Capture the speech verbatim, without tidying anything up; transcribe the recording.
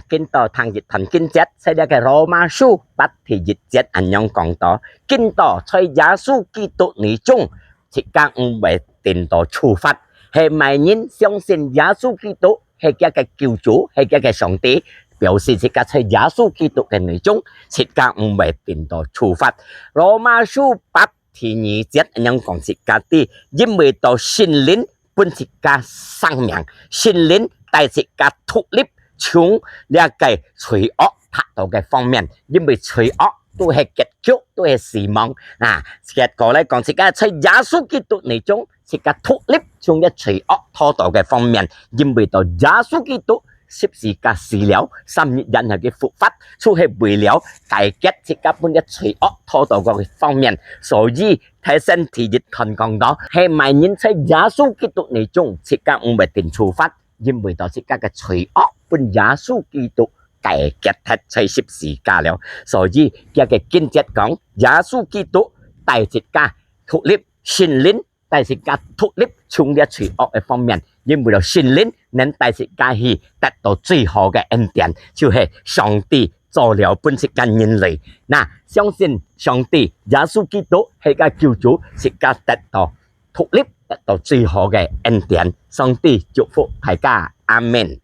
今到聽一段經節，在這个羅馬書八第一節恁樣講到：今到在耶穌基督裡中，自家毋會定到處罰。係麼人相信耶穌基督係佢个救主，係佢个上帝，表示自家在耶穌基督个裡中，自家毋會定到處罰。羅馬書八第二節恁樣講自家知，因為到聖靈分自家生命，聖靈帶自家脫離從這个罪惡拍到个方面，因為罪惡都係結局，都係死亡。啊，結果來講，自家在耶穌基督裡中，自家脫離從這罪惡拖到个方面，因為到耶穌基督十字架死了，三日然後佢復活，就係為了解決自家分个罪惡拖到个方面。所以，提醒第一段講到，係麼人在耶穌基督裡中，自家毋會定處罰，因為到自家个罪惡分耶穌基督解決忒在十字架了。所以，佢个經節講，耶穌基督帶自家脫離，聖靈帶自家脫離從這罪惡个方面，因為到聖靈能帶自家去得到最好个恩典，就係上帝做了分自家人類。那，相信上帝耶穌基督係个救主，自家得到脫離，得到最好个恩典。上帝祝福大家，阿門。